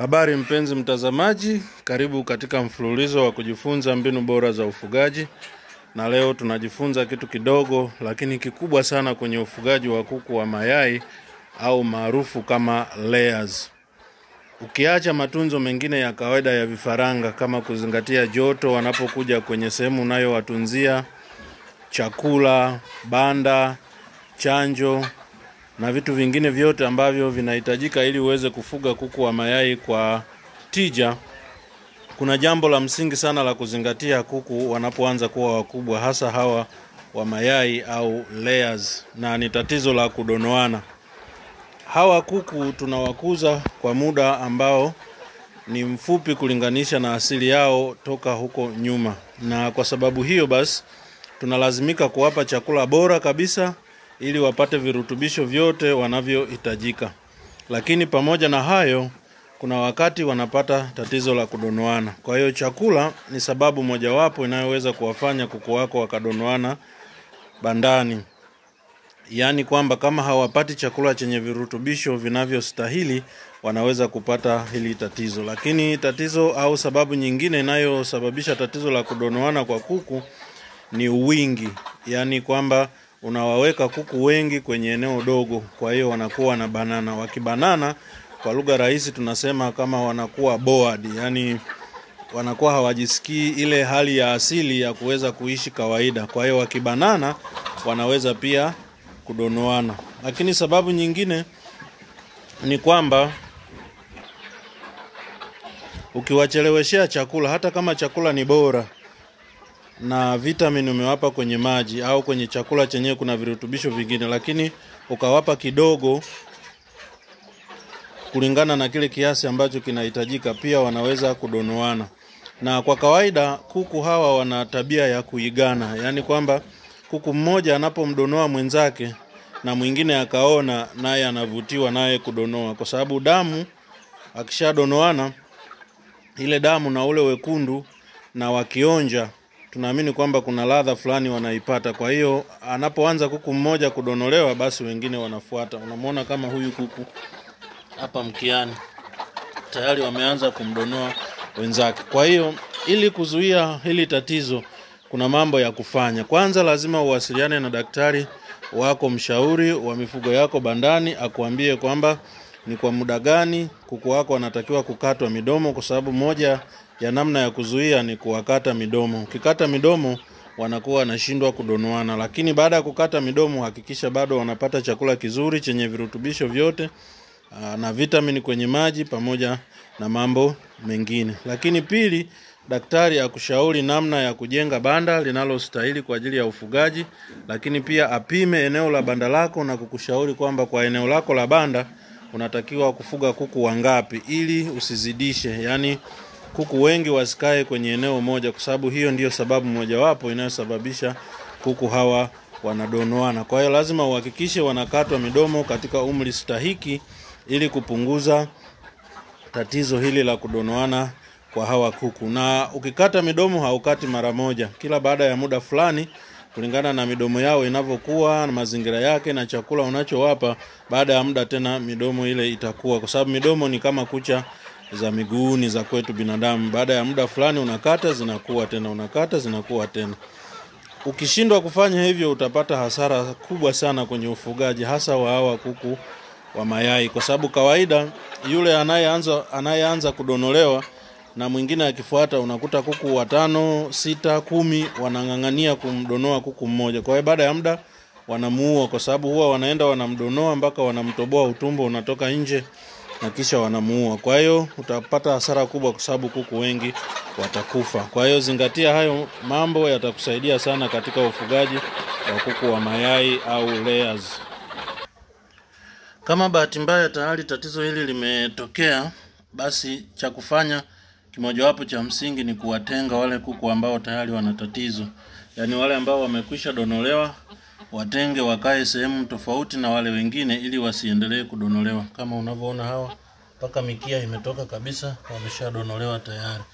Habari mpenzi mtazamaji, karibu katika mfululizo wa kujifunza mbinu bora za ufugaji. Na leo tunajifunza kitu kidogo lakini kikubwa sana kwenye ufugaji wa kuku wa mayai au maarufu kama layers. Ukiacha matunzo mengine ya kawaida ya vifaranga kama kuzingatia joto wanapokuja kwenye sehemu unayowatunzia, chakula, banda, chanjo na vitu vingine vyote ambavyo vinahitajika ili uweze kufuga kuku wa mayai kwa tija, kuna jambo la msingi sana la kuzingatia kuku wanapoanza kuwa wakubwa, hasa hawa wa mayai au layers, na ni tatizo la kudonoana. Hawa kuku tunawakuza kwa muda ambao ni mfupi kulinganisha na asili yao toka huko nyuma, na kwa sababu hiyo basi tunalazimika kuwapa chakula bora kabisa ili wapate virutubisho vyote wanavyohitajika. Lakini pamoja na hayo, kuna wakati wanapata tatizo la kudonoana. Kwa hiyo chakula ni sababu mojawapo inayoweza kuwafanya kuku wako wakadonoana bandani. Yaani kwamba kama hawapati chakula chenye virutubisho vinavyostahili, wanaweza kupata hili tatizo. Lakini tatizo au sababu nyingine inayosababisha tatizo la kudonoana kwa kuku ni wingi. Yaani kwamba unawaweka kuku wengi kwenye eneo dogo, kwa hiyo wanakuwa na banana. Wakibanana, kwa lugha rahisi tunasema kama wanakuwa bored, yani wanakuwa hawajisikii ile hali ya asili ya kuweza kuishi kawaida. Kwa hiyo wakibanana wanaweza pia kudonoana. Lakini sababu nyingine ni kwamba ukiwacheleweshea chakula, hata kama chakula ni bora na vitamini umewapa kwenye maji au kwenye chakula chenyewe kuna virutubisho vingine, lakini ukawapa kidogo kulingana na kile kiasi ambacho kinahitajika, pia wanaweza kudonoana. Na kwa kawaida kuku hawa wana tabia ya kuigana, yani kwamba kuku mmoja anapomdonoa mwenzake na mwingine akaona, naye anavutiwa naye kudonoa, kwa sababu damu akishadonoana ile damu na ule wekundu na wakionja, tunaamini kwamba kuna ladha fulani wanaipata. Kwa hiyo anapoanza kuku mmoja kudonolewa, basi wengine wanafuata. Unamuona kama huyu kuku hapa mkiani tayari wameanza kumdonoa wenzake. Kwa hiyo ili kuzuia hili tatizo kuna mambo ya kufanya. Kwanza lazima uwasiliane na daktari wako, mshauri wa mifugo yako bandani, akuambie kwamba ni kwa muda gani kuku wako wanatakiwa kukatwa midomo, kwa sababu moja ya namna ya kuzuia ni kuwakata midomo. Ukikata midomo wanakuwa wanashindwa kudonoana. Lakini baada ya kukata midomo hakikisha bado wanapata chakula kizuri chenye virutubisho vyote na vitamini kwenye maji pamoja na mambo mengine. Lakini pili, daktari akushauri namna ya kujenga banda linalostahili kwa ajili ya ufugaji, lakini pia apime eneo la banda lako na kukushauri kwamba kwa eneo lako la banda unatakiwa kufuga kuku wangapi ili usizidishe, yani kuku wengi wasikae kwenye eneo moja, kwa sababu hiyo ndiyo sababu mojawapo inayosababisha kuku hawa wanadonoana. Kwa hiyo lazima uhakikishe wanakatwa midomo katika umri stahiki ili kupunguza tatizo hili la kudonoana kwa hawa kuku. Na ukikata midomo haukati mara moja, kila baada ya muda fulani kulingana na midomo yao inavyokuwa na mazingira yake na chakula unachowapa, baada ya muda tena midomo ile itakuwa, kwa sababu midomo ni kama kucha za miguuni za kwetu binadamu. Baada ya muda fulani unakata zinakuwa tena, unakata zinakuwa tena. Ukishindwa kufanya hivyo utapata hasara kubwa sana kwenye ufugaji, hasa wa hawa kuku wa mayai, kwa sababu kawaida yule anayeanza kudonolewa na mwingine akifuata, unakuta kuku 5, 6, 10 wanang'ang'ania kumdonoa kuku mmoja. Kwa hiyo baada ya muda wanamuua, kwa sababu huwa wanaenda wanamdonoa mpaka wanamtoboa utumbo unatoka nje na kisha wanamuua. Kwa hiyo utapata hasara kubwa kwa sababu kuku wengi watakufa. Kwa hiyo zingatia hayo mambo, yatakusaidia sana katika ufugaji wa kuku wa mayai au layers. Kama bahati mbaya tayari tatizo hili limetokea, basi cha kufanya kimojawapo cha msingi ni kuwatenga wale kuku ambao tayari wana tatizo. Yaani wale ambao wamekwisha donolewa watenge, wakae sehemu tofauti na wale wengine ili wasiendelee kudonolewa. Kama unavyoona hawa mpaka mikia imetoka kabisa, wameshadonolewa tayari.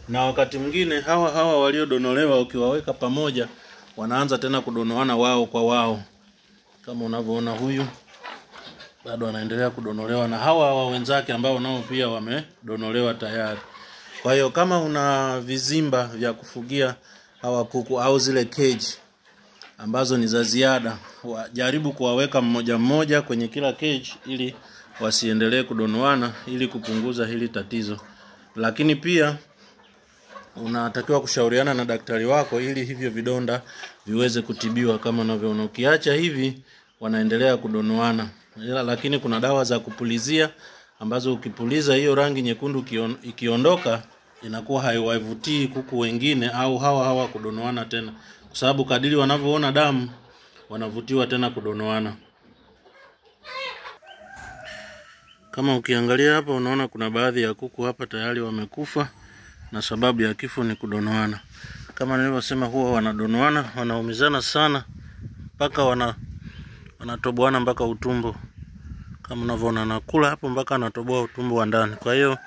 Na wakati mwingine hawa waliodonolewa ukiwaweka pamoja wanaanza tena kudonoana wao kwa wao. Kama unavyoona huyu Bado anaendelea kudonolewa na hawa hawa wenzake ambao nao pia wamedonolewa tayari. Kwa hiyo kama una vizimba vya kufugia hawa kuku au zile cage ambazo ni za ziada, jaribu kuwaweka mmoja mmoja kwenye kila cage ili wasiendelee kudonoana, ili kupunguza hili tatizo. Lakini pia unatakiwa kushauriana na daktari wako ili hivyo vidonda viweze kutibiwa. Kama unavyoona, ukiacha hivi wanaendelea kudonoana. Lakini kuna dawa za kupulizia ambazo ukipuliza hiyo rangi nyekundu ikiondoka inakuwa haiwavutii kuku wengine au hawa hawa kudonoana tena, kwa sababu kadiri wanavyoona damu wanavutiwa tena kudonoana. Kama ukiangalia hapa unaona kuna baadhi ya kuku hapa tayari wamekufa, na sababu ya kifo ni kudonoana. Kama nilivyosema, huwa wanadonoana, wanaumizana sana mpaka wanatoboana mpaka utumbo. Kama unavyoona anakula hapo mpaka anatoboa utumbo wa ndani. Kwa hiyo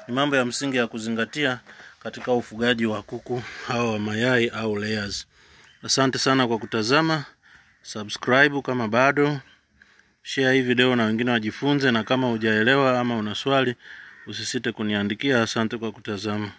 ni mambo ya msingi ya kuzingatia katika ufugaji wa kuku hawa wa mayai au layers. Asante sana kwa kutazama. Subscribe kama bado, share hii video na wengine wajifunze, na kama hujaelewa ama una swali usisite kuniandikia. Asante kwa kutazama.